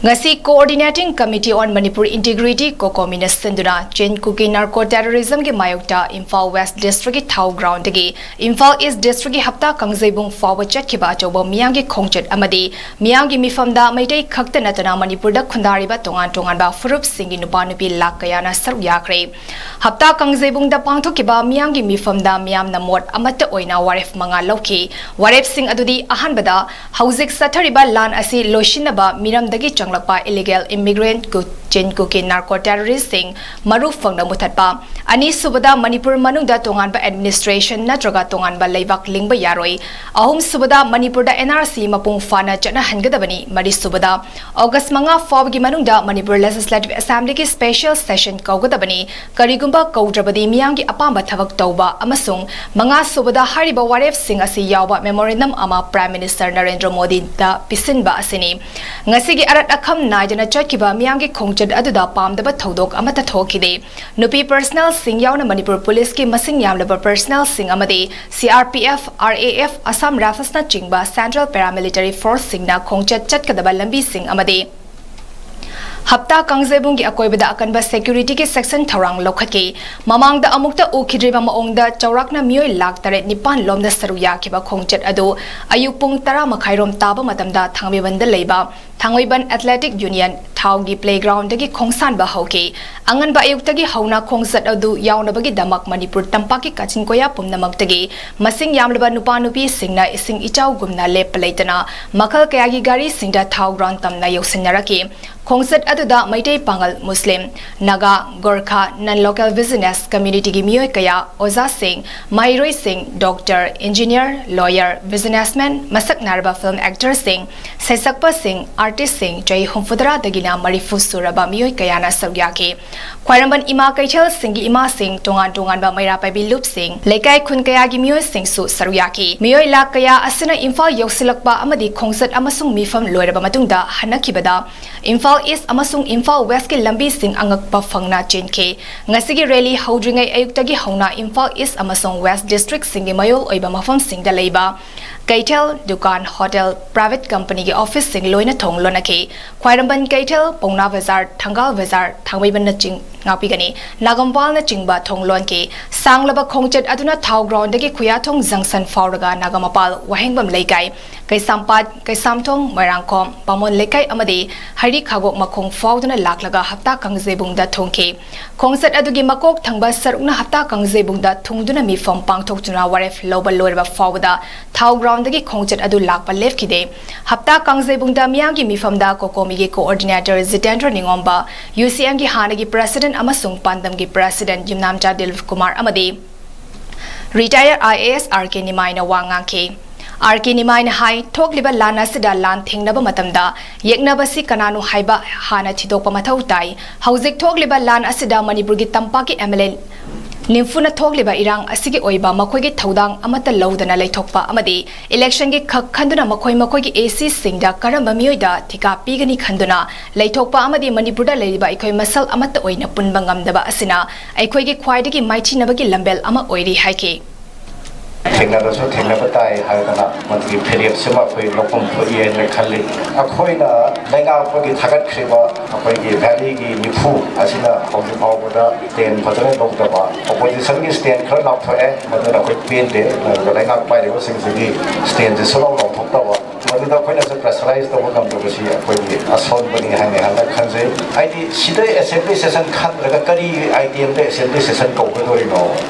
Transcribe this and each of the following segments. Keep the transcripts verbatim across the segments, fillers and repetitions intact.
ꯉꯁꯤ Coordinating Committee on Manipur Integrity, COCOMIꯅ ꯁꯤꯟꯗꯨꯅ ꯆꯤꯟ ꯀꯨꯀꯤ narco terrorismꯒꯤ ꯃꯥꯌꯣꯛꯇ ꯏꯝꯐꯥꯜ West Districtꯀꯤ ꯊꯥꯎ groundꯗꯒꯤ ꯏꯝꯐꯥꯜ East Districtꯀꯤ ꯍꯞꯇꯥ ꯀꯥꯡꯖꯩꯕꯨꯡ ꯐꯥꯎꯕ ꯆꯠꯈꯤꯕ ꯑꯆꯧꯕ ꯃꯤꯌꯥꯝꯒꯤ ꯈꯣꯡꯆꯠ ꯑꯃꯗꯤ ꯃꯤꯌꯥꯝꯒꯤ ꯃꯤꯐꯝꯗ ꯃꯩꯇꯩ ꯈꯛꯇ ꯅꯠꯇꯅ ꯃꯅꯤꯄꯨꯔꯗ ꯈꯨꯟꯗꯥꯔꯤꯕ ꯇꯣꯉꯥꯟ ꯇꯣꯉꯥꯟꯕ ꯐꯨꯔꯨꯞꯁꯤꯡꯒꯤ ꯅꯨꯄꯥ ꯅꯨꯄꯤ ꯂꯥꯛ ꯀꯌꯥꯅ ꯁꯔꯨꯛ ꯌꯥꯈ꯭ꯔꯦ꯫ ꯍꯞꯇꯥ ꯀꯥꯡꯖꯩꯕꯨꯡꯗ ꯄꯥꯡꯊꯣꯛꯈꯤꯕ ꯃꯤꯌꯥꯝꯒꯤ ꯃꯤꯐꯝꯗ ꯃꯤꯌꯥꯝꯅ ꯃꯣꯠ ꯑꯃꯠꯇ ꯑꯣꯏꯅ ꯋꯥꯔꯦꯞ ꯃꯉꯥ ꯂꯧꯈꯤ꯫ ꯋꯥꯔꯦꯞꯁꯤꯡ ꯑꯗꯨꯗꯤ: ꯑꯍꯥꯟꯕꯗ, ꯍꯧꯖꯤꯛ ꯆꯠꯊꯔꯤꯕ ꯂꯥꯟ ꯑꯁꯤ ꯂꯣꯏꯁꯤꯟꯅꯕ ꯃꯤꯔꯝꯗꯒꯤ ꯆꯪꯂꯛꯄ illegal immigrant ꯀꯨ-, ꯆꯤꯟ ꯀꯨꯀꯤ narco terroristꯁꯤꯡ ꯃꯔꯨ ꯐꯪꯅ ꯃꯨꯊꯠꯄ꯫ ꯑꯅꯤꯁꯨꯕꯗ, ꯃꯅꯤꯄꯨꯔ ꯃꯅꯨꯡꯗ ꯇꯣꯉꯥꯟꯕ administration ꯅꯠꯇ꯭ꯔꯒ ꯇꯣꯉꯥꯟꯕ ꯂꯩꯕꯥꯛ ꯂꯤꯡꯕ ꯌꯥꯔꯣꯏ꯫ ꯑꯍꯨꯝꯁꯨꯕꯗ, ꯃꯅꯤꯄꯨꯔꯗ NRC ꯃꯄꯨꯡ ꯐꯥꯅ ꯆꯠꯅꯍꯟꯒꯗꯕꯅꯤ꯫ ꯃꯔꯤꯁꯨꯕꯗ, August ꯃꯉꯥ ꯐꯥꯎꯕꯒꯤ ꯃꯅꯨꯡꯗ ꯃꯅꯤꯄꯨꯔ Legislative Assemblyꯒꯤ special session ꯀꯧꯒꯗꯕꯅꯤ꯫ ꯀꯔꯤꯒꯨꯝꯕ ꯀꯧꯗ꯭ꯔꯕꯗꯤ ꯃꯤꯌꯥꯝꯒꯤ ꯑꯄꯥꯝꯕ ꯊꯕꯛ ꯇꯧꯕ ꯑꯃꯁꯨꯡ ꯃꯉꯥꯁꯨꯕꯗ ꯍꯥꯏꯔꯤꯕ ꯋꯥꯔꯦꯞꯁꯤꯡ ꯑꯁꯤ ꯌꯥꯎꯕ memorandum ꯑꯃ Prime Minister ꯅꯔꯦꯟꯗ꯭ꯔ ꯃꯣꯗꯤꯗ ꯄꯤꯁꯤꯟꯕ ꯑꯁꯤꯅꯤ꯫ ꯉꯁꯤꯒꯤ ꯑꯔꯠ ꯑꯈꯝ ꯅꯥꯏꯗꯅ ꯆꯠꯈꯤꯕ ꯃꯤꯌꯥꯝꯒꯤ ꯈꯣꯡꯆꯠ ꯑꯗꯨꯗ ꯄꯥꯝꯗꯕ ꯊꯧꯗꯣꯛ ꯑꯃꯠꯇ ꯊꯣꯛꯈꯤꯗꯦ꯫ ꯅꯨꯄꯤ personnelꯁꯤꯡ ꯌꯥꯎꯅ ꯃꯅꯤꯄꯨꯔ ꯄꯨꯂꯤꯁꯀꯤ ꯃꯁꯤꯡ ꯌꯥꯝꯂꯕ personnelꯁꯤꯡ ꯑꯃꯗꯤ CRPF, RAF, Assam Riflesꯅꯆꯤꯡꯕ central paramilitary forceꯁꯤꯡꯅ ꯈꯣꯡꯆꯠ ꯆꯠꯀꯗꯕ ꯂꯝꯕꯤꯁꯤꯡ ꯑꯃꯗꯤ ꯍꯞꯇꯥ ꯀꯥꯡꯖꯩꯕꯨꯡꯒꯤ ꯑꯀꯣꯏꯕꯗ ꯑꯀꯟꯕ securityꯒꯤ ꯆꯦꯛꯁꯤꯟ ꯊꯧꯔꯥꯡ ꯂꯧꯈꯠꯈꯤ꯫ ꯃꯃꯥꯡꯗ ꯑꯃꯨꯛꯇ ꯎꯈꯤꯗ꯭ꯔꯤꯕ ꯃꯑꯣꯡꯗ ꯆꯥꯎꯔꯥꯛꯅ ꯃꯤꯑꯣꯏ ꯂꯥꯈ ꯇꯔꯦꯠ ꯅꯤꯄꯥꯟ ꯂꯣꯝꯗ ꯁꯔꯨꯛ ꯌꯥꯈꯤꯕ ꯈꯣꯡꯆꯠ ꯑꯗꯨ ꯑꯌꯨꯛ ꯄꯨꯡ ꯇꯔꯥ ꯃꯈꯥꯏꯔꯣꯝ ꯇꯥꯕ ꯃꯇꯝꯗ ꯊꯥꯡꯃꯩꯕꯟꯗ ꯂꯩꯕ ꯊꯥꯡꯃꯩꯕꯟ Athletic Union ꯊꯥꯎꯒꯤ playgroundꯗꯒꯤ ꯈꯣꯡꯁꯥꯟꯕ ꯍꯧꯈꯤ꯫ ꯑꯉꯟꯕ ꯑꯌꯨꯛꯇꯒꯤ ꯍꯧꯅ ꯈꯣꯡꯆꯠ ꯑꯗꯨ ꯌꯥꯎꯅꯕꯒꯤꯗꯃꯛ ꯃꯅꯤꯄꯨꯔ ꯇꯝꯄꯥꯛꯀꯤ ꯀꯥꯆꯤꯟ ꯀꯣꯌꯥ ꯄꯨꯝꯅꯃꯛꯇꯒꯤ ꯃꯁꯤꯡ ꯌꯥꯝꯂꯕ ꯅꯨꯄꯥ ꯅꯨꯄꯤꯁꯤꯡꯅ ꯏꯁꯤꯡ ꯏꯆꯥꯎꯒꯨꯝꯅ ꯂꯦꯞꯄ ꯂꯩꯇꯅ ꯃꯈꯜ ꯀꯌꯥꯒꯤ ꯒꯥꯔꯤꯁꯤꯡꯗ ꯊꯥꯎ ground ꯇꯝꯅ ꯌꯧꯁꯤꯟꯅꯔꯛꯈꯤ꯫ ꯈꯣꯡꯆꯠ ꯑꯗꯨꯗ ꯃꯩꯇꯩ, ꯄꯥꯉꯜ, ꯃꯨꯁꯂꯤꯝ, ꯅꯥꯒꯥ, ꯒꯣꯔꯈꯥ, non-local business communityꯒꯤ ꯃꯤꯑꯣꯏ ꯀꯌꯥ, ꯑꯣꯖꯥꯁꯤꯡ, ꯃꯍꯩꯔꯣꯏꯁꯤꯡ, doctor, engineer, lawyer, businessman, ꯃꯁꯛ ꯅꯥꯏꯔꯕ film actorꯁꯤꯡ, ꯁꯩꯁꯛꯄꯁꯤꯡ, artistꯁꯤꯡ, ꯆꯍꯤ ꯍꯨꯝꯐꯨꯇꯔꯥꯗꯒꯤꯅ ꯃꯔꯤꯐꯨ ꯁꯨꯔꯕ ꯃꯤꯑꯣꯏ ꯀꯌꯥꯅ ꯁꯔꯨꯛ ꯌꯥꯈꯤ꯫ ꯈ꯭ꯋꯥꯏꯔꯝꯕꯟ ꯏꯃꯥ ꯀꯩꯊꯦꯜꯁꯤꯡꯒꯤ ꯏꯃꯥꯁꯤꯡ, ꯇꯣꯉꯥꯟ ꯇꯣꯉꯥꯟꯕ ꯃꯩꯔꯥ ꯄꯥꯏꯕꯤ ꯂꯨꯞꯁꯤꯡ, ꯂꯩꯀꯥꯏ ꯈꯨꯟ ꯀꯌꯥꯒꯤ ꯃꯤꯑꯣꯏꯁꯤꯡꯁꯨ ꯁꯔꯨꯛ ꯌꯥꯈꯤ꯫ ꯃꯤꯑꯣꯏ ꯂꯥꯈ ꯀꯌꯥ ꯑꯁꯤꯅ ꯏꯝꯐꯥꯜ ꯌꯧꯁꯤꯜꯂꯛꯄ ꯑꯃꯗꯤ ꯈꯣꯡꯆꯠ ꯑꯃꯁꯨꯡ ꯃꯤꯐꯝ ꯂꯣꯏꯔꯕ ꯃꯇꯨꯡꯗ ꯍꯟꯅꯈꯤꯕꯗ ꯏꯝꯐꯥꯜ East ꯑꯃꯁꯨꯡ ꯏꯝꯐꯥꯜ Westꯀꯤ ꯂꯝꯕꯤꯁꯤꯡ ꯑꯉꯛꯄ ꯐꯪꯅ ꯆꯦꯟꯈꯤ꯫ ꯉꯁꯤꯒꯤ rally ꯍꯧꯗ꯭ꯔꯤꯉꯩ ꯑꯌꯨꯛꯇꯒꯤ ꯍꯧꯅ ꯏꯝꯐꯥꯜ East ꯑꯃꯁꯨꯡ West districtꯁꯤꯡꯒꯤ ꯃꯌꯣꯜ ꯑꯣꯏꯕ ꯃꯐꯝꯁꯤꯡꯗ ꯂꯩꯕ ꯀꯩꯊꯦꯜ, ꯗꯨꯀꯥꯟ, ꯍꯣꯇꯦꯜ, ꯄ꯭ꯔꯥꯏꯚꯦꯠ ꯀꯝꯄꯅꯤꯒꯤ ꯑꯣꯐꯤꯁꯁꯤꯡ ꯂꯣꯏꯅ ꯊꯣꯡ ꯂꯣꯟꯅꯈꯤ꯫ ꯈ꯭ꯋꯥꯏꯔꯝꯕꯟ ꯀꯩꯊꯦꯜ, ꯄꯥꯎꯅꯥ ꯕꯖꯥꯔ, ꯊꯪꯒꯥꯜ ꯕꯖꯥꯔ, ꯊꯥꯡꯃꯩꯕꯟꯅꯆꯤꯡ-, ꯉꯥꯛꯄꯤꯒꯅꯤ, ꯅꯥꯒꯝꯄꯥꯜꯅꯆꯤꯡꯕ ꯊꯣꯡ ꯂꯣꯟꯈꯤ꯫ ꯁꯥꯡꯂꯕ ꯈꯣꯡꯆꯠ ꯑꯗꯨꯅ ꯊꯥꯎ ꯒ꯭ꯔꯥꯎꯟꯗꯒꯤ ꯈꯨꯌꯥꯊꯣꯡ ꯖꯪꯁꯟ ꯐꯥꯎꯔꯒ ꯅꯥꯒꯝꯃꯄꯥꯜ, ꯋꯥꯍꯦꯡꯕꯝ ꯂꯩꯀꯥꯏ, ꯀꯩꯁꯥꯝꯄꯥꯠ, ꯀꯩꯁꯥꯝꯊꯣꯡ, ꯃꯣꯏꯔꯥꯡꯈꯣꯝ, ꯕꯥꯃꯣꯟ ꯂꯩꯀꯥꯏ ꯑꯃꯗꯤ ꯍꯔꯤ ꯈꯥꯒꯣꯛ ꯃꯈꯣꯡ ꯐꯥꯎꯗꯨꯅ ꯂꯥꯛꯂꯒ ꯍꯞꯇꯥ ꯀꯥꯡꯖꯩꯕꯨꯡꯗ ꯊꯨꯡꯈꯤ꯫ ꯈꯣꯡꯆꯠ ꯑꯗꯨꯒꯤ ꯃꯀꯣꯛ ꯊꯪꯕ ꯁꯔꯨꯛꯅ ꯍꯞꯇꯥ ꯀꯥꯡꯖꯩꯕꯨꯡꯗ ꯊꯨꯡꯗꯨꯅ ꯃꯤꯐꯝ ꯄꯥꯡꯊꯣꯛꯇꯨꯅ ꯋꯥꯔꯦꯞ ꯂꯧꯕ ꯂꯣꯏꯔꯕ ꯐꯥꯎꯕꯗ ꯊꯥꯎ ꯒ꯭ꯔꯥꯎꯟꯗꯒꯤ ꯈꯣꯡꯆꯠ ꯑꯗꯨ ꯂꯥꯛꯄ ꯂꯦꯞꯈꯤꯗꯦ꯫ ꯍꯞꯇꯥ ꯀꯥꯡꯖꯩꯕꯨꯡꯗ ꯃꯤꯌꯥꯝꯒꯤ ꯃꯤꯐꯝꯗ ꯀꯣꯀꯣꯃꯤꯒꯤ ꯀꯣꯑꯣꯔꯗꯤꯅꯦꯇꯔ ꯖꯤꯇꯦꯟꯗ꯭ꯔ ꯅꯤꯉꯣꯝꯕ, ꯌꯨ ꯁꯤ ꯑꯦꯝꯒꯤ ꯍꯥꯟꯅꯒꯤ ꯄ꯭ꯔꯦꯁꯤꯗꯦꯟꯠ ꯑꯃꯁꯨꯡ ꯄꯥꯟꯗꯝꯒꯤ ꯄ꯭ꯔꯦꯁꯤꯗꯦꯟꯠ ꯌꯨꯝꯅꯥꯝꯆꯥ ꯗꯤꯂꯤꯞ ꯀꯨꯃꯥꯔ ꯑꯃꯗꯤ retire I A S R ꯀꯦ ꯅꯤꯃꯥꯏꯅ ꯋꯥ ꯉꯥꯡꯈꯤ꯫ ꯑꯥꯔ ꯀꯦ ꯅꯤꯃꯥꯏꯅ ꯍꯥꯏ, ꯊꯣꯛꯂꯤꯕ ꯂꯥꯟ ꯑꯁꯤꯗ ꯂꯥꯟ ꯊꯦꯡꯅꯕ ꯃꯇꯝꯗ ꯌꯦꯛꯅꯕꯁꯤ ꯀꯅꯥꯅꯣ ꯍꯥꯏꯕ ꯍꯥꯟꯅ ꯊꯤꯗꯣꯛꯄ ꯃꯊꯧ ꯇꯥꯏ꯫ ꯍꯧꯖꯤꯛ ꯊꯣꯛꯂꯤꯕ ꯂꯥꯟ ꯑꯁꯤꯗ ꯃꯅꯤꯄꯨꯔꯒꯤ ꯇꯝꯄꯥꯛꯀꯤ ꯑꯦꯝ ꯑꯦꯜ ꯑꯦ ꯅꯤꯝꯐꯨꯅ ꯊꯣꯛꯂꯤꯕ ꯏꯔꯥꯡ ꯑꯁꯤꯒꯤ ꯑꯣꯏꯕ ꯃꯈꯣꯏꯒꯤ ꯊꯧꯗꯥꯡ ꯑꯃꯠꯇ ꯂꯧꯗꯅ ꯂꯩꯊꯣꯛꯄ ꯑꯃꯗꯤ ꯏꯂꯦꯛꯁꯟꯒꯤ ꯈꯛ ꯈꯟꯗꯨꯅ ꯃꯈꯣꯏ ꯃꯈꯣꯏꯒꯤ ꯑꯦ ꯁꯤꯁꯤꯡꯗ ꯀꯔꯝꯕ ꯃꯤꯑꯣꯏꯗ ꯊꯤꯀꯥ ꯄꯤꯒꯅꯤ ꯈꯟꯗꯨꯅ ꯂꯩꯊꯣꯛꯄ ꯑꯃꯗꯤ ꯃꯅꯤꯄꯨꯔꯗ ꯂꯩꯔꯤꯕ ꯑꯩꯈꯣꯏ ꯃꯁꯜ ꯑꯃꯠꯇ ꯑꯣꯏꯅ ꯄꯨꯟꯕ ꯉꯝꯗꯕ ꯑꯁꯤꯅ ꯑꯩꯈꯣꯏꯒꯤ ꯈ꯭ꯋꯥꯏꯗꯒꯤ ꯃꯥꯏꯊꯤꯅꯕꯒꯤ ꯂꯝꯕꯦꯜ ꯑꯃ ꯑꯣꯏꯔꯤ ꯍꯥꯏꯈꯤ꯫ ꯊꯦꯡꯅꯔꯁꯨ ꯊꯦꯡꯅꯕ ꯇꯥꯏ ꯍꯥꯏꯗꯅ ꯃꯗꯨꯒꯤ ꯐꯤꯔꯦꯞꯁꯤꯃ ꯑꯩꯈꯣꯏ ꯂꯧꯐꯝ ꯊꯣꯛꯏ ꯍꯥꯏꯅ ꯈꯜꯂꯤ꯫ ꯑꯩꯈꯣꯏꯅ ꯂꯩꯉꯥꯛꯄꯒꯤ ꯊꯥꯒꯠꯈ꯭ꯔꯤꯕ ꯑꯩꯈꯣꯏꯒꯤ ꯚꯦꯂꯤꯒꯤ ꯅꯤꯐꯨ ꯑꯁꯤꯅ ꯍꯧꯖꯤꯛ ꯐꯥꯎꯕꯗ ꯁ꯭ꯇꯦꯟ ꯐꯖꯅ ꯂꯧꯗꯕ, ꯑꯣꯄꯣꯖꯤꯁꯟꯒꯤ ꯁ꯭ꯇꯦꯟ ꯈꯔ ꯂꯥꯎꯊꯣꯛꯑꯦ, ꯃꯗꯨꯅ ꯑꯩꯈꯣꯏ ꯄꯦꯟꯗꯦ꯫ ꯑꯗꯨꯒ ꯂꯩꯉꯥꯛ ꯄꯥꯏꯔꯤꯕꯁꯤꯡꯁꯤꯒꯤ ꯁ꯭ꯇꯦꯟꯁꯦ ꯁꯨꯡꯂꯥꯎ ꯂꯥꯎꯊꯣꯛꯇꯕ, ꯃꯗꯨꯗ ꯑꯩꯈꯣꯏꯅꯁꯨ ꯄ꯭ꯔꯦꯁꯔꯥꯏꯁ ꯇꯧꯕ ꯉꯝꯗꯕꯁꯤ ꯑꯩꯈꯣꯏꯒꯤ ꯑꯁꯣꯟꯕꯅꯤ ꯍꯥꯏꯅ ꯑꯩꯍꯥꯛꯅ ꯈꯟꯖꯩ꯫ ꯍꯥꯏꯗꯤ ꯁꯤꯗ ꯑꯦꯁꯦꯝꯕ꯭ꯂꯤ ꯁꯦꯁꯟ ꯈꯟꯗ꯭ꯔꯒ ꯀꯔꯤ ꯑꯥꯏꯇꯦꯝꯗ ꯑꯦꯁꯦꯝꯕ꯭ꯂꯤ ꯁꯦꯁꯟ ꯀꯧꯒꯗꯣꯔꯤꯅꯣ?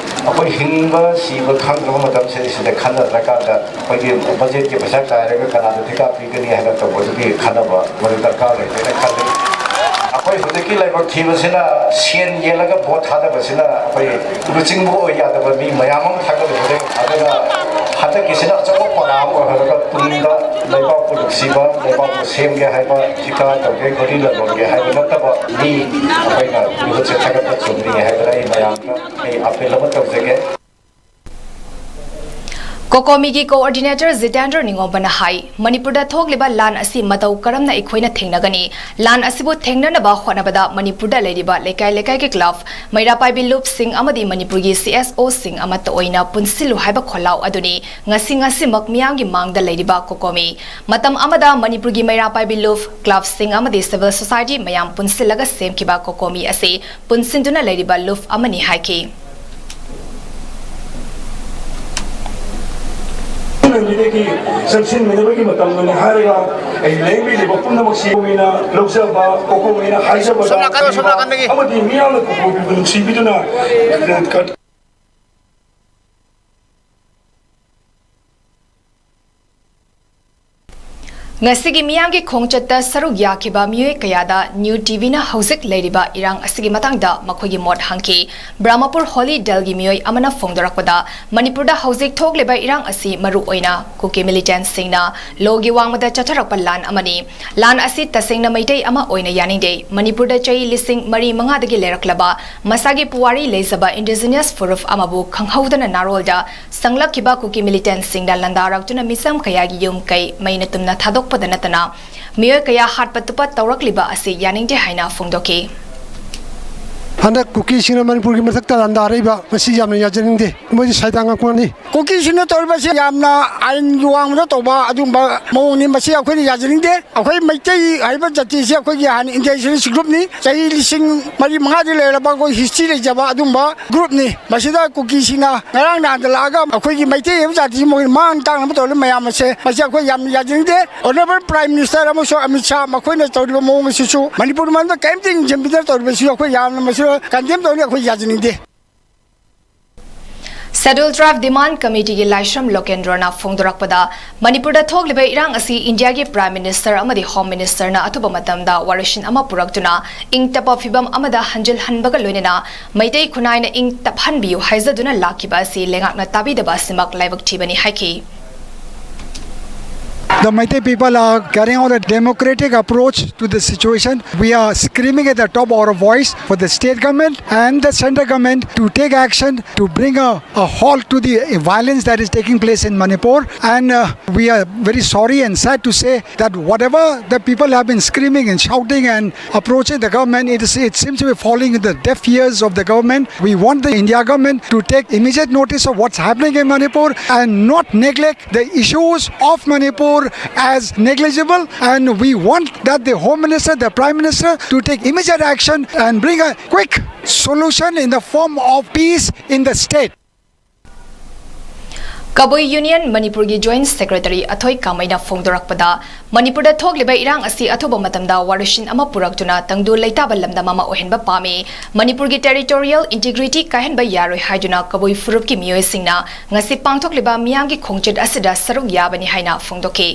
ꯑꯩꯈꯣꯏ ꯍꯤꯡꯕ ꯁꯤꯕ ꯈꯪꯗ꯭ꯔꯕ ꯃꯇꯝꯁꯤꯗ ꯁꯤꯗ ꯈꯟꯅꯗ꯭ꯔꯀꯥꯟꯗ ꯑꯩꯈꯣꯏꯒꯤ ꯕꯖꯦꯠꯀꯤ ꯄꯩꯁꯥ ꯀꯥꯏꯔꯒ ꯀꯅꯥꯗ ꯊꯤꯀꯥ ꯄꯤꯒꯅꯤ ꯍꯥꯏꯅ ꯇꯧꯕꯗꯨꯒꯤ ꯈꯟꯅꯕ ꯃꯗꯨ ꯗꯔꯀꯥꯔ ꯂꯩꯇꯦꯅ ꯈꯜꯂꯤ꯫ ꯑꯩꯈꯣꯏ ꯍꯧꯖꯤꯛꯀꯤ ꯂꯥꯏꯕꯛ ꯊꯤꯕꯁꯤꯅ ꯁꯦꯟ ꯌꯦꯜꯂꯒ ꯚꯣꯠ ꯊꯥꯗꯕꯁꯤꯅ ꯑꯩꯈꯣꯏ ꯂꯨꯆꯤꯡꯕ ꯑꯣꯏ ꯌꯥꯗꯕ ꯃꯤ ꯃꯌꯥꯝ ꯑꯃ ꯊꯥꯒꯠꯂꯤꯕꯅꯤ꯫ ꯑꯗꯨꯅ ꯍꯟꯗꯛꯀꯤꯁꯤꯅ ꯑꯆꯧꯕ ꯄꯔꯥ ꯑꯃ ꯑꯣꯏꯍꯜꯂꯒ ꯇꯨꯡꯗ ꯂꯩꯕꯥꯛꯄꯨ ꯅꯨꯡꯁꯤꯕ, ꯂꯩꯕꯥꯛꯄꯨ ꯁꯦꯝꯒꯦ ꯍꯥꯏꯕ, ꯊꯤꯀꯥ ꯇꯧꯒꯦ, ꯒꯣꯔꯤ ꯂꯂꯣꯟꯒꯦ ꯍꯥꯏꯕ ꯅꯠꯇꯕ ꯃꯤ ꯑꯩꯈꯣꯏꯅ ꯃꯤꯍꯨꯠꯁꯦ ꯊꯥꯒꯠꯄ ꯆꯨꯝꯃꯤ ꯍꯥꯏꯗꯅ ꯑꯩ ꯃꯌꯥꯝꯗ ꯑꯩ ꯑꯄꯤꯜ ꯑꯃ ꯇꯧꯖꯒꯦ꯫ ꯀꯣꯀꯣꯃꯤꯒꯤ ꯀꯣꯑꯣꯔꯗꯤꯅꯦꯇꯔ ꯖꯤꯇꯦꯟꯗ꯭ꯔ ꯅꯤꯉꯣꯝꯕꯅ ꯍꯥꯏ, ꯃꯅꯤꯄꯨꯔꯗ ꯊꯣꯛꯂꯤꯕ ꯂꯥꯟ ꯑꯁꯤ ꯃꯇꯧ ꯀꯔꯝꯅ ꯑꯩꯈꯣꯏꯅ ꯊꯦꯡꯅꯒꯅꯤ? ꯂꯥꯟ ꯑꯁꯤꯕꯨ ꯊꯦꯡꯅꯅꯕ ꯍꯣꯠꯅꯕꯗ ꯃꯅꯤꯄꯨꯔꯗ ꯂꯩꯔꯤꯕ ꯂꯩꯀꯥꯏ ꯂꯩꯀꯥꯏꯒꯤ ꯀ꯭ꯂꯕ, ꯃꯩꯔꯥ ꯄꯥꯏꯕꯤ ꯂꯨꯞꯁꯤꯡ ꯑꯃꯗꯤ ꯃꯅꯤꯄꯨꯔꯒꯤ ꯁꯤ ꯑꯦꯁ ꯑꯣꯁꯤꯡ ꯑꯃꯠꯇ ꯑꯣꯏꯅ ꯄꯨꯟꯁꯤꯜꯂꯨ ꯍꯥꯏꯕ ꯈꯣꯜꯂꯥꯎ ꯑꯗꯨꯅꯤ ꯉꯁꯤ ꯉꯁꯤꯃꯛ ꯃꯤꯌꯥꯝꯒꯤ ꯃꯥꯡꯗ ꯂꯩꯔꯤꯕ ꯀꯣꯀꯣꯃꯤ꯫ ꯃꯇꯝ ꯑꯃꯗ ꯃꯅꯤꯄꯨꯔꯒꯤ ꯃꯩꯔꯥ ꯄꯥꯏꯕꯤ ꯂꯨꯞ, ꯀ꯭ꯂꯕꯁꯤꯡ ꯑꯃꯗꯤ ꯁꯤꯚꯤꯜ ꯁꯣꯁꯥꯏꯇꯤ ꯃꯌꯥꯝ ꯄꯨꯟꯁꯤꯜꯂꯒ ꯁꯦꯝꯈꯤꯕ ꯀꯣꯀꯣꯃꯤ ꯑꯁꯤ ꯄꯨꯟꯁꯤꯟꯗꯨꯅ ꯂꯩꯔꯤꯕ ꯂꯨꯞ ꯑꯃꯅꯤ ꯍꯥꯏꯈꯤ꯫ ꯂꯝꯕꯤꯗꯒꯤ ꯆꯪꯁꯤꯟꯒꯗꯕꯒꯤ ꯃꯇꯝꯗꯨꯅꯤ ꯍꯥꯏꯔꯒ ꯑꯩ ꯂꯥꯏꯌꯦꯡꯕꯤꯔꯤꯕ ꯄꯨꯝꯅꯃꯛꯁꯤ ꯀꯣꯀꯣꯃꯤꯅ ꯂꯧꯖꯕ, ꯀꯣꯀꯣꯃꯤꯅ ꯍꯥꯏꯖꯕꯗ ꯁꯣꯝ ꯅꯥꯀꯟ, ꯁꯣꯝ ꯅꯥꯀꯟꯗꯒꯤ꯫ ꯑꯃꯗꯤ ꯃꯤꯌꯥꯝꯅ ꯀꯣꯀꯣꯃꯤꯕꯨ ꯅꯨꯡꯁꯤꯕꯤꯗꯨꯅ ꯉꯁꯤꯒꯤ ꯃꯤꯌꯥꯝꯒꯤ ꯈꯣꯡꯆꯠꯇ ꯁꯔꯨꯛ ꯌꯥꯈꯤꯕ ꯃꯤꯑꯣꯏ ꯀꯌꯥꯗ ꯅ꯭ꯌꯨ ꯇꯤꯚꯤꯅ ꯍꯧꯖꯤꯛ ꯂꯩꯔꯤꯕ ꯏꯔꯥꯡ ꯑꯁꯤꯒꯤ ꯃꯇꯥꯡꯗ ꯃꯈꯣꯏꯒꯤ ꯃꯣꯠ ꯍꯪꯈꯤ꯫ ꯕ꯭ꯔꯍꯃꯄꯨꯔ ꯍꯣꯂꯤ ꯗꯜꯒꯤ ꯃꯤꯑꯣꯏ ꯑꯃꯅ ꯐꯣꯡꯗꯣꯔꯛꯄꯗ, ꯃꯅꯤꯄꯨꯔꯗ ꯍꯧꯖꯤꯛ ꯊꯣꯛꯂꯤꯕ ꯏꯔꯥꯡ ꯑꯁꯤ ꯃꯔꯨ ꯑꯣꯏꯅ ꯀꯨꯀꯤ ꯃꯤꯂꯤꯇꯦꯟꯠꯁꯤꯡꯅ ꯂꯣꯒꯤ ꯋꯥꯡꯃꯗ ꯆꯠꯊꯔꯛꯄ ꯂꯥꯟ ꯑꯃꯅꯤ꯫ ꯂꯥꯟ ꯑꯁꯤ ꯇꯁꯦꯡꯅ ꯃꯩꯇꯩ ꯑꯃ ꯑꯣꯏꯅ ꯌꯥꯅꯤꯡꯗꯦ꯫ ꯃꯅꯤꯄꯨꯔꯗ ꯆꯍꯤ ꯂꯤꯁꯤꯡ ꯃꯔꯤ ꯃꯉꯥꯗꯒꯤ ꯂꯩꯔꯛꯂꯕ ꯃꯁꯥꯒꯤ ꯄꯨꯋꯥꯔꯤ ꯂꯩꯖꯕ ꯏꯟꯗꯤꯖꯤꯅꯁ ꯐꯨꯔꯨꯞ ꯑꯃꯕꯨ ꯈꯪꯍꯧꯗꯅ ꯅꯥꯔꯣꯜꯗ ꯁꯪꯂꯛꯈꯤꯕ ꯀꯨꯀꯤ ꯃꯤꯂꯤꯇꯦꯟꯠꯁꯤꯡꯅ ꯂꯥꯟꯗꯥꯔꯛꯇꯨꯅ ꯃꯤꯆꯝ ꯀꯌꯥꯒꯤ ꯌꯨꯝ ꯀꯩ ꯃꯩꯅ ꯇꯨꯝꯅ ꯊꯥꯗꯣꯛꯄꯗ ꯅꯠꯇꯅ ꯃꯤꯑꯣꯏ ꯀꯌꯥ ꯍꯥꯠꯄ ꯇꯨꯞꯄ ꯇꯧꯔꯛꯂꯤꯕ ꯑꯁꯤ ꯌꯥꯅꯤꯡꯗꯦ ꯍꯥꯏꯅ ꯐꯣꯡꯗꯣꯛꯈꯤ꯫ ꯍꯟꯗꯛ ꯀꯨꯀꯤꯁꯤꯡꯅ ꯃꯅꯤꯄꯨꯔꯒꯤ ꯃꯊꯛꯇ ꯂꯥꯟꯗꯥꯔꯛꯏꯕ ꯃꯁꯤ ꯌꯥꯝꯅ ꯌꯥꯖꯅꯤꯡꯗꯦ꯫ ꯃꯣꯏꯗꯤ ꯁꯥꯏꯗꯥꯡ ꯉꯥꯛꯄꯅꯤ꯫ ꯀꯨꯀꯤꯁꯤꯡꯅ ꯇꯧꯔꯤꯕꯁꯤ ꯌꯥꯝꯅ ꯑꯥꯏꯟꯒꯤ ꯋꯥꯡꯃꯗ ꯇꯧꯕ ꯑꯗꯨꯒꯨꯝꯕ ꯃꯑꯣꯡꯅꯤ꯫ ꯃꯁꯤ ꯑꯩꯈꯣꯏꯅ ꯌꯥꯖꯅꯤꯡꯗꯦ꯫ ꯑꯩꯈꯣꯏ ꯃꯩꯇꯩ ꯍꯥꯏꯕ ꯖꯥꯇꯤꯁꯤ ꯑꯩꯈꯣꯏꯒꯤ ꯍꯥꯟꯅ ꯏꯟꯗꯤꯖꯤꯅꯁ ꯒ꯭ꯔꯨꯞꯅꯤ꯫ ꯆꯍꯤ ꯂꯤꯁꯤꯡ ꯃꯔꯤ ꯃꯉꯥꯗꯤ ꯂꯩꯔꯕ ꯑꯩꯈꯣꯏ ꯍꯤꯁꯇ꯭ꯔꯤ ꯂꯩꯖꯕ ꯑꯗꯨꯒꯨꯝꯕ ꯒ꯭ꯔꯨꯞꯅꯤ꯫ ꯃꯁꯤꯗ ꯀꯨꯀꯤꯁꯤꯡꯅ ꯉꯔꯥꯡ ꯅꯍꯥꯟꯗ ꯂꯥꯛꯑꯒ ꯑꯩꯈꯣꯏꯒꯤ ꯃꯩꯇꯩ ꯍꯥꯏꯕ ꯖꯥꯇꯤꯁꯤ ꯃꯣꯏꯅ ꯃꯥꯡ ꯇꯥꯛꯅꯕ ꯇꯧꯔꯤ ꯃꯌꯥꯝ ꯑꯁꯦ, ꯃꯁꯤ ꯑꯩꯈꯣꯏ ꯌꯥꯝꯅ ꯌꯥꯖꯅꯤꯡꯗꯦ꯫ ꯑꯣꯅꯔꯦꯕꯜ ꯄ꯭ꯔꯥꯏꯝ ꯃꯤꯅꯤꯁꯇꯔ ꯑꯃꯁꯨꯡ ꯑꯃꯤꯠ ꯁꯥꯍ ꯃꯈꯣꯏꯅ ꯇꯧꯔꯤꯕ ꯃꯑꯣꯡ ꯑꯁꯤꯁꯨ ꯃꯅꯤꯄꯨꯔ ꯃꯔꯝꯗ ꯀꯔꯤꯝꯇ ꯌꯦꯡꯁꯤꯟꯕꯤꯗꯅ ꯇꯧꯔꯤꯕꯁꯤꯁꯨ ꯑꯩꯈꯣꯏ ꯌꯥꯝꯅ ꯃꯁꯤꯗ ꯀꯟꯗꯦꯝ ꯇꯧꯅꯤ, ꯑꯩꯈꯣꯏ ꯌꯥꯖꯅꯤꯡꯗꯦ꯫ ꯁꯦꯗ꯭ꯌꯨꯜ ꯇ꯭ꯔꯥꯏꯕ ꯗꯤꯃꯥꯟꯗ ꯀꯃꯤꯇꯤꯒꯤ ꯂꯥꯏꯁ꯭ꯔꯝ ꯂꯣꯀꯦꯟꯗ꯭ꯔꯣꯅ ꯐꯣꯡꯗꯣꯔꯛꯄꯗ, ꯃꯅꯤꯄꯨꯔꯗ ꯊꯣꯛꯂꯤꯕ ꯏꯔꯥꯡ ꯑꯁꯤ ꯏꯟꯗꯤꯌꯥꯒꯤ ꯄ꯭ꯔꯥꯏꯝ ꯃꯤꯅꯤꯁꯇꯔ ꯑꯃꯗꯤ ꯍꯣꯝ ꯃꯤꯅꯤꯁꯇꯔꯅ ꯑꯊꯨꯕ ꯃꯇꯝꯗ ꯋꯥꯔꯣꯏꯁꯤꯟ ꯑꯃ ꯄꯨꯔꯛꯇꯨꯅ ꯏꯪ ꯇꯞꯄ ꯐꯤꯕꯝ ꯑꯃꯗ ꯍꯟꯖꯤꯜꯍꯟꯕꯒ ꯂꯣꯏꯅꯅ ꯃꯩꯇꯩ ꯈꯨꯟꯅꯥꯏꯅ ꯏꯪ ꯇꯞꯍꯟꯕꯤꯌꯨ ꯍꯥꯏꯖꯗꯨꯅ ꯂꯥꯛꯈꯤꯕ ꯑꯁꯤ ꯂꯩꯉꯥꯛꯅ ꯇꯥꯕꯤꯗꯕ ꯑꯁꯤꯃꯛ ꯂꯥꯏꯕꯛ ꯊꯤꯕꯅꯤ ꯍꯥꯏꯈꯤ꯫ The Meitei people are carrying out a democratic approach to the situation. We are screaming at the top of our voice for the state government and the central government to take action to bring a, a halt to the violence that is taking place in Manipur. And uh, we are very sorry and sad to say that whatever the people have been screaming and shouting and approaching the government, it, is, it seems to be falling in the deaf ears of the government. We want the India government to take immediate notice of what's happening in Manipur and not neglect the issues of Manipur as negligible, and we want that the Home Minister, the Prime Minister, to take immediate action and bring a quick solution in the form of peace in the state. Kabui union ꯃꯅꯤꯄꯨꯔꯒꯤ joint secretary ꯑꯊꯣꯏ ꯀꯥꯃꯩꯅ ꯐꯣꯡꯗꯣꯔꯛꯄꯗ, ꯃꯅꯤꯄꯨꯔꯗ ꯊꯣꯛꯂꯤꯕ ꯏꯔꯥꯡ ꯑꯁꯤ ꯑꯊꯨꯕ ꯃꯇꯝꯗ ꯋꯥꯔꯣꯏꯁꯤꯟ ꯑꯃ ꯄꯨꯔꯛꯇꯨꯅ ꯇꯪꯗꯨ ꯂꯩꯇꯥꯕ ꯂꯝꯗꯝ ꯑꯃ ꯑꯣꯏꯍꯟꯕ ꯄꯥꯝꯃꯤ꯫ ꯃꯅꯤꯄꯨꯔꯒꯤ ꯇꯦꯔꯤꯇꯣꯔꯤꯌꯦꯜ ꯏꯟꯇꯤꯒ꯭ꯔꯤꯇꯤ ꯀꯥꯏꯍꯟꯕ ꯌꯥꯔꯣꯏ ꯍꯥꯏꯗꯨꯅ ꯀꯕꯨꯏ ꯐꯨꯔꯨꯞꯀꯤ ꯃꯤꯑꯣꯏꯁꯤꯡꯅ ꯉꯁꯤ ꯄꯥꯡꯊꯣꯛꯂꯤꯕ ꯃꯤꯌꯥꯝꯒꯤ ꯈꯣꯡꯆꯠ ꯑꯁꯤꯗ ꯁꯔꯨꯛ ꯌꯥꯕꯅꯤ ꯍꯥꯏꯅ ꯐꯣꯡꯗꯣꯛꯈꯤ꯫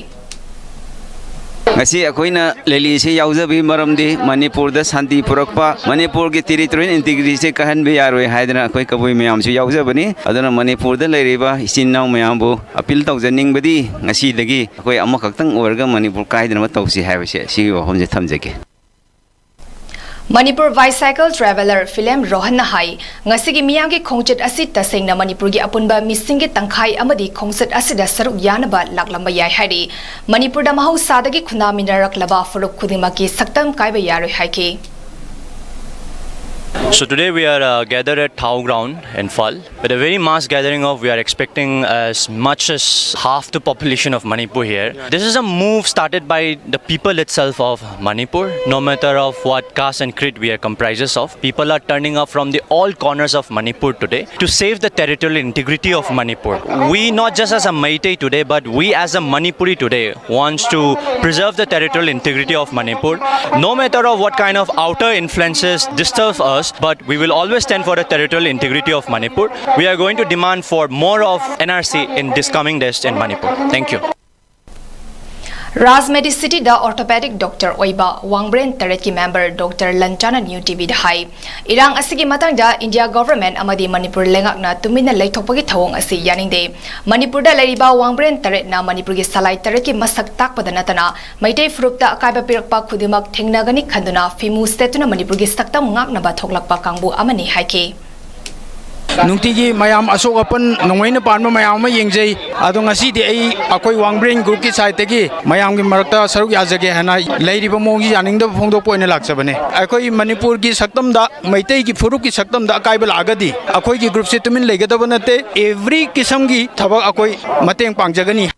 ꯉꯁꯤ ꯑꯩꯈꯣꯏꯅ ꯔꯦꯂꯤꯁꯤ ꯌꯥꯎꯖꯕꯒꯤ ꯃꯔꯝꯗꯤ ꯃꯅꯤꯄꯨꯔꯗ ꯁꯥꯟꯇꯤ ꯄꯨꯔꯛꯄ, ꯃꯅꯤꯄꯨꯔꯒꯤ ꯇꯦꯔꯤꯇꯣꯔꯤꯌꯦꯜ ꯏꯟꯇꯤꯒ꯭ꯔꯤꯇꯤꯁꯦ ꯀꯥꯏꯍꯟꯕ ꯌꯥꯔꯣꯏ ꯍꯥꯏꯗꯅ ꯑꯩꯈꯣꯏ ꯀꯕꯨꯏ ꯃꯌꯥꯝꯁꯨ ꯌꯥꯎꯖꯕꯅꯤ꯫ ꯑꯗꯨꯅ ꯃꯅꯤꯄꯨꯔꯗ ꯂꯩꯔꯤꯕ ꯏꯆꯤꯟ ꯏꯅꯥꯎ ꯃꯌꯥꯝꯕꯨ ꯑꯄꯤꯜ ꯇꯧꯖꯅꯤꯡꯕꯗꯤ ꯉꯁꯤꯗꯒꯤ ꯑꯩꯈꯣꯏ ꯑꯃꯈꯛꯇꯪ ꯑꯣꯏꯔꯒ ꯃꯅꯤꯄꯨꯔ ꯀꯥꯏꯗꯅꯕ ꯇꯧꯁꯤ ꯍꯥꯏꯕꯁꯦ ꯁꯤꯒꯤ ꯋꯥꯐꯝꯁꯦ ꯊꯝꯖꯒꯦ꯫ ꯃꯅꯤꯄꯨꯔ ꯕꯥꯏꯁꯥꯏꯀꯜ ꯇ꯭ꯔꯦꯚꯦꯂꯔ ꯐꯤꯂꯦꯝ ꯔꯣꯍꯟꯅ ꯍꯥꯏ, ꯉꯁꯤꯒꯤ ꯃꯤꯌꯥꯝꯒꯤ ꯈꯣꯡꯆꯠ ꯑꯁꯤ ꯇꯁꯦꯡꯅ ꯃꯅꯤꯄꯨꯔꯒꯤ ꯑꯄꯨꯟꯕ ꯃꯤꯁꯤꯡꯒꯤ ꯇꯪꯈꯥꯏ ꯑꯃꯗꯤ ꯈꯣꯡꯆꯠ ꯑꯁꯤꯗ ꯁꯔꯨꯛ ꯌꯥꯅꯕ ꯂꯥꯛꯂꯝꯕ ꯌꯥꯏ ꯍꯥꯏꯔꯤ꯫ ꯃꯅꯤꯄꯨꯔꯗ ꯃꯍꯧꯁꯥꯗꯒꯤ ꯈꯨꯟꯗꯥꯃꯤꯟꯅꯔꯛꯂꯕ ꯐꯨꯔꯨꯞ ꯈꯨꯗꯤꯡꯃꯛꯀꯤ ꯁꯛꯇꯝ ꯀꯥꯏꯕ ꯌꯥꯔꯣꯏ ꯍꯥꯏꯈꯤ꯫ So today we are uh, gathered at Thao ground in Phal with a very mass gathering of, we are expecting as much as half the population of Manipur here. This is a move started by the people itself of Manipur, no matter of what caste and creed we are comprises of. People are turning up from the all corners of Manipur today to save the territorial integrity of Manipur. We, not just as a Meitei today, but we as a Manipuri today wants to preserve the territorial integrity of Manipur. No matter of what kind of outer influences disturb us, but we will always stand for the territorial integrity of Manipur. We are going to demand for more of N R C in this coming days in Manipur. Thank you. Raj ꯃꯦꯗꯤꯁꯤꯇꯤꯗ orthopaedic doctor ꯑꯣꯏꯕ ꯋꯥꯡꯕ꯭ꯔꯦꯟ ꯇꯔꯦꯠꯀꯤ member doctor ꯂꯟꯆꯥꯅ new ꯇꯤꯚꯤꯗ ꯍꯥꯏ, ꯏꯔꯥꯡ ꯑꯁꯤꯒꯤ ꯃꯇꯥꯡꯗ India government ꯑꯃꯗꯤ ꯃꯅꯤꯄꯨꯔ ꯂꯩꯉꯥꯛꯅ ꯇꯨꯃꯤꯟꯅ ꯂꯩꯊꯣꯛꯄꯒꯤ ꯊꯧꯑꯣꯡ ꯑꯁꯤ ꯌꯥꯅꯤꯡꯗꯦ꯫ ꯃꯅꯤꯄꯨꯔꯗ ꯂꯩꯔꯤꯕ ꯋꯥꯡꯕ꯭ꯔꯦꯟ ꯇꯔꯦꯠꯅ ꯃꯅꯤꯄꯨꯔꯒꯤ ꯁꯂꯥꯏ ꯇꯔꯦꯠꯀꯤ ꯃꯁꯛ ꯇꯥꯛꯄꯗ ꯅꯠꯇꯅ ꯃꯩꯇꯩ ꯐꯨꯔꯨꯞꯇ ꯑꯀꯥꯏꯕ ꯄꯤꯔꯛꯄ ꯈꯨꯗꯤꯡꯃꯛ ꯊꯦꯡꯅꯒꯅꯤ ꯈꯟꯗꯨꯅ ꯐꯤꯃꯨ ꯁꯦꯠꯇꯨꯅ ꯃꯅꯤꯄꯨꯔꯒꯤ ꯁꯛꯇꯝ ꯉꯥꯛꯅꯕ ꯊꯣꯛꯂꯛꯄ ꯀꯥꯡꯕꯨ ꯑꯃꯅꯤ ꯍꯥꯏꯈꯤ꯫ ꯅꯨꯡꯇꯤꯒꯤ ꯃꯌꯥꯝ ꯑꯁꯣꯛ ꯑꯄꯟ ꯅꯣꯡꯃꯩꯅ ꯄꯥꯟꯕ ꯃꯌꯥꯝ ꯑꯃ ꯌꯦꯡꯖꯩ꯫ ꯑꯗꯣ ꯉꯁꯤꯗꯤ ꯑꯩ ꯑꯩꯈꯣꯏ ꯋꯥꯡꯕ꯭ꯔꯦꯟ ꯒ꯭ꯔꯨꯞꯀꯤ ꯁꯥꯏꯠꯇꯒꯤ ꯃꯌꯥꯝꯒꯤ ꯃꯔꯛꯇ ꯁꯔꯨꯛ ꯌꯥꯖꯒꯦ ꯍꯥꯏꯅ ꯂꯩꯔꯤꯕ ꯃꯑꯣꯡꯁꯤ ꯌꯥꯅꯤꯡꯗꯕ ꯐꯣꯡꯗꯣꯛꯄ ꯑꯣꯏꯅ ꯂꯥꯛꯆꯕꯅꯦ꯫ ꯑꯩꯈꯣꯏ ꯃꯅꯤꯄꯨꯔꯒꯤ ꯁꯛꯇꯝꯗ, ꯃꯩꯇꯩꯒꯤ ꯐꯨꯔꯨꯞꯀꯤ ꯁꯛꯇꯝꯗ ꯑꯀꯥꯏꯕ ꯂꯥꯛꯑꯒꯗꯤ ꯑꯩꯈꯣꯏꯒꯤ ꯒ꯭ꯔꯨꯞꯁꯦ ꯇꯨꯃꯤꯟ ꯂꯩꯒꯗꯕ ꯅꯠꯇꯦ꯫ ꯑꯦꯚ꯭ꯔꯤ ꯀꯤꯁꯝꯒꯤ ꯊꯕꯛ ꯑꯩꯈꯣꯏ ꯃꯇꯦꯡ ꯄꯥꯡꯖꯒꯅꯤ꯫